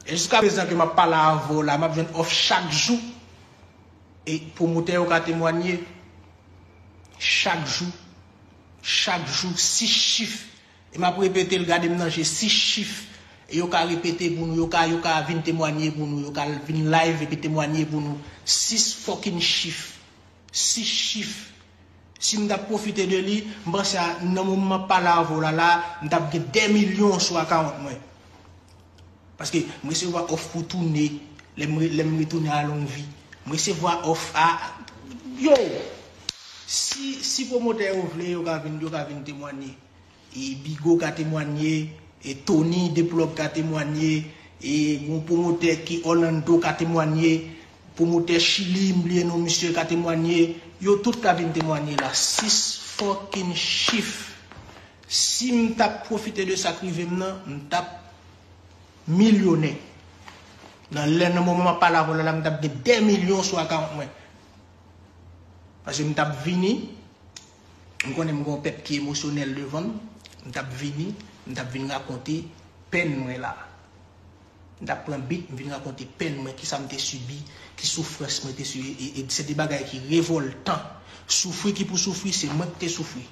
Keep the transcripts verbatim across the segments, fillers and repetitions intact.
E jiska prezan ke m ap pale avè w la, m ap jwenn òf chak jou. E pwomotè yo ka temwanye. Chak jou. Chak jou, sis chif. E m ap repete l, gade m nan je, sis chif. E yo ka repete pou nou, yo ka, yo ka vin temwanye pou nou, yo ka vin live epi temwanye pou nou. Sis fucking chif. Sis chif. Si m t ap pwofite de li, m panse a, nan moman m ap pale avè w la, la, m t ap gen dè milyon sou akawont mwen. Paske m resevwa òf pou tounen, lè m re-, lè m retounen a Longvi. M resevwa òf a, yo! Si, si pwomotè yo vle, yo ka vin, yo ka vin temwanye. E Bigo ka temwanye, e Tony Deplug ka temwanye, e yon pwomotè ki Orlando ka temwanye, pwomotè Chili, m bliye non misye, ka temwanye. Yo tout ka vin temwanye la. Sis fucking chif. Si m t ap pwofite de sa k rive m nan, m t ap milyonè. Nan lè, nan moman m ap pale avè w la, la, m t ap gen dè milyon sou akawont mwen. Paske m t ap vini, m konnen m gen yon pèp ki emosyonèl devan m, m t ap vini, m t ap vin rakonte pèn mwen la. M t ap pran bit, m vin rakonte pèn mwen, kisa m te sibi, ki soufrans mwen te sibi, e, e se te bagay ki revòltan. Soufri ki pou soufri, se mwen ki te soufri.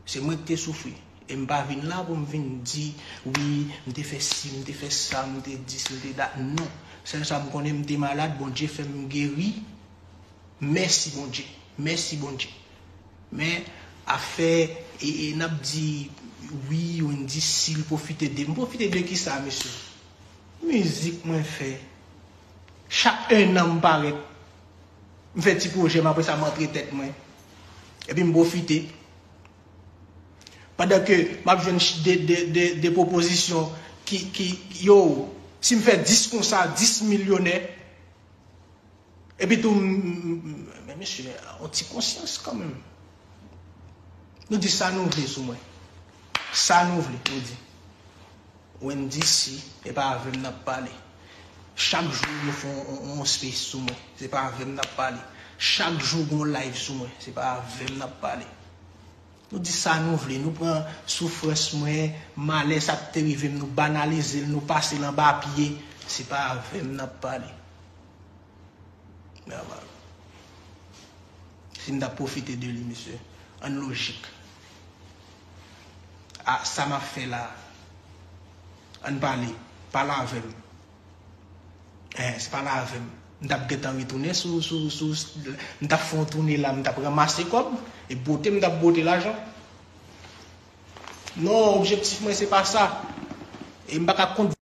Se mwen ki te soufri. E m pa vin la pou m vin di, wi, m te fè si, m te fè sa, m te dis, m te dat. Non. Sèl sa m konnen, m te malad, Bondye fè m geri. Mèsi Bondye. Mèsi Bondye. Men, afè, e, e n ap di, wi, Wendyy, si l pwofite de. M pwofite de kisa, mesye? Mizik mwen fè. Chak ennan m parèt. M fè ti pwojè m, apre sa m antre tèt mwen. Epi m pwofite. Pandan ke m ap jwenn ch-, de, de, de, de pwopozisyon ki, ki, yo, si m fè dis konsa, dis milyonè. Epi tou, m, m, m, men mesye, yon ti konsyans kanmenm. Nou di sa nou vle sou mwen. Sa nou vle, nou di. Wendyy si, e pa avè m n ap pale. Chak jou yo fè yon, yon, yon space sou mwen, se pa avè m n ap pale. Chak jou gen yon live sou mwen, se pa avè m n ap pale. Nou di sa nou vle, nou pran soufrans mwen, malè sa k te rive m, nou banalize l, nou pase l anba pye, se pa avè m n ap pale. Nòmal. Si m ta pwofite de li, mesye, ann lojik. A, sa m ap fè la, ann pale, pale avè m. Eh, se pale avè m. M t ap gentan retounen sou, sou, sou, m t ap fè yon toune la, m t ap ranmase kòb, e bwote m t ap bwote lajan. Non, objektif mwen se pa sa. E m pa ka kont